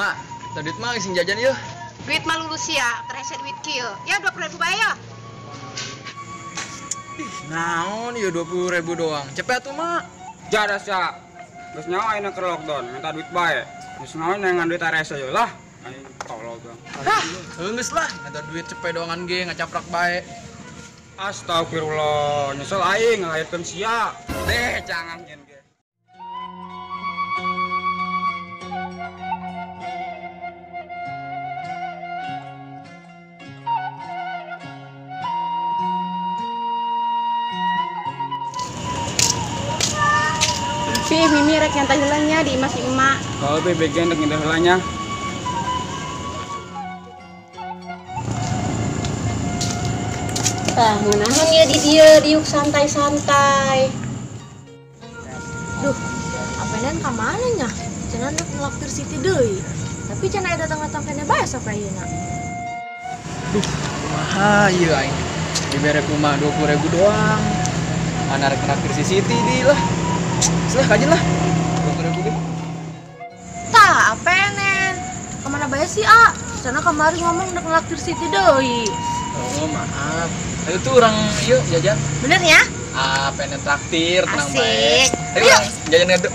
Mak, duit mah sing jajan yeuh. Duit mah lulus ya, kerese duit kieu. Ya 20.000 bae ya. Ih, naon ieu 20.000 doang. Cepet atuh, Mak. Jadah sia. Geus nyawa ayeuna keur lockdown, minta duit bae. Geus naon yang duit arese yeuh lah. Aing tolol doang. Hah, geus lah, minta duit cepet doangan ge ngacaprak bae. Astagfirullah, nyesel aing ngalahirkeun sia. Deh, jangan nyen ge. Pi, Mimi rek nyantai heula nya di imah si emak. Kalau Pi bagian rek nyantai heula nya. Tah, ngeunaheun ieu di dieu diuk santai-santai. Duh, apenen ka mana nya? Cenah rek ngelaktir Siti deui. Tapi cenah aya datang-datang keneh bae sampai ayeuna. Duh, kumaha ieu aing? Dibere kumaha 20.000 doang. Mana rek nraktir si Siti di lah. Selah kajen lah. 20.000 deh. Tah, apenen? Kemana bae sih, A? Cenah kamari ngomong rek ngelaktir Siti deui. Oh, maaf. Ayo tuh orang yuk jajan. Bener ya? Ah, pengen traktir, tenang bae. Asik. Ayo orang jajan ngadu.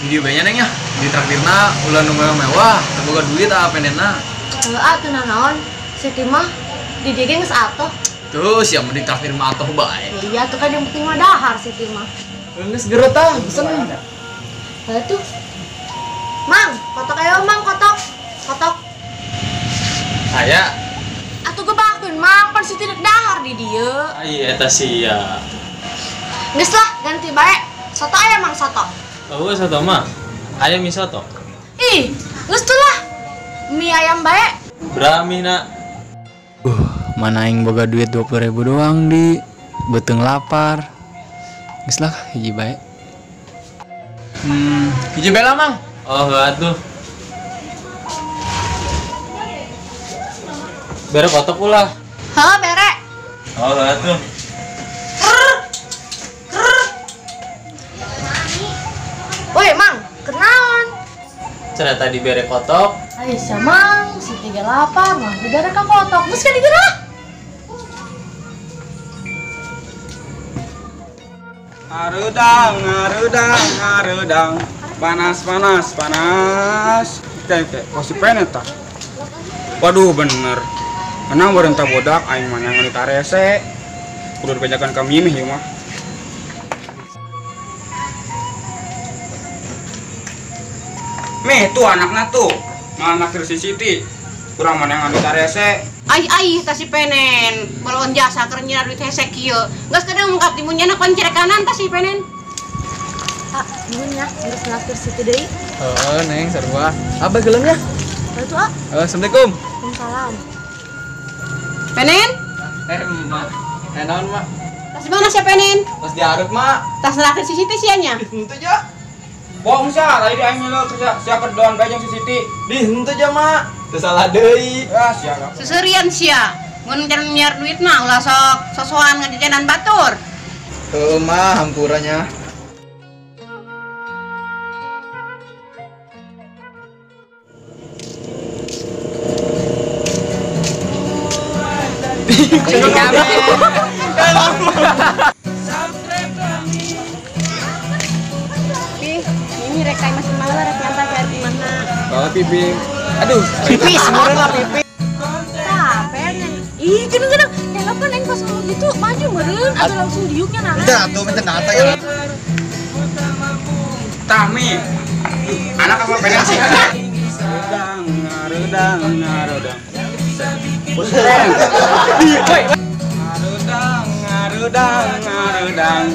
Video banyak neng ya. Di traktirna ulah nu mewah-mewah, teu boga duit ah penenna. Heuh, ah teu nanaon. Siti mah di dieu ge geus atoh. Tuh, siapa di traktir mah atoh bae. Iya, tuh kan yang penting mah dahar Siti mah. Geus geura tah, pesen. Heuh tuh. Mang, kotok ayo Mang, kotok. Kotok. Aya. Atuh gebakeun Mang, pan Siti rek dahar di dieu. Ai eta sia. Geus lah, ganti bae. Soto aya Mang soto. Eueuh soto mah. Aya mie soto. Ih, geus tuh lah. Mie ayam bae. Berami na. Mana aing boga duit 20.000 doang di beuteung lapar. Geus lah hiji bae. Hiji bae lah Mang. Oh, atuh. Bere kotok ulah. Heuh, bere. Oh, atuh. Woi, Mang, kenaon? Cenah tadi bere kotok. Aisyah Mang, Siti ge lapar, mah dibere ka kotok. Geus ka digeura. Arudang, arudang, arudang. Panas, panas, panas. Oke, posisi penet tah. Waduh, bener. Kenang bareng bodak aing mah nyangan tarese. Kudu dibejakan ka Mimih ieu mah. Mih, tuh anakna tuh. Malah naktir si Siti. Kurang mana yang ngambil tarese. Ai ai tah si penen. Balon jasa keur nyieun duit hese kieu. Geus kadang mungkap di munyana koncerekanan tah si penen. Ah, nuhun ya, geus nraktir Siti deui. Heeh, Neng, sarua. Abah geuleuh nya? Heuh tuh, ah. Assalamualaikum. Waalaikumsalam. Penen? Mak. Naon, Mak? Tas mana sia penen? Tas diarep, Mak. Tas nraktir si Siti sia nya. Henteu ja. Bohong sia, tadi aing nyeuleuh sia sia keur doan bae jeung si Siti. Di henteu ja, Mak. Teu salah deui. Ah, sia. Seserian sia. Mun can nyiar duit mah ulah sok sosoan ngajajanan batur. Heuh, Mah, hampura nya. Pi, ini rek kayak masih malah rek nyantai kayak di mana? Kalau pipi, aduh, pipi semua lah pipi. Tah, pengen. Ih, gini-gini, yang apa neng pas ngomong gitu maju meureun atau langsung diuknya nana? Udah, tuh minta data ya. Tah, Mi. Anak apa pengen sih? Redang, redang, redang. Arudang, arudang, arudang.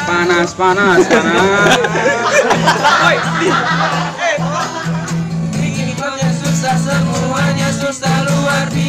Panas, panas, panas. Susah, semuanya susah luar biasa.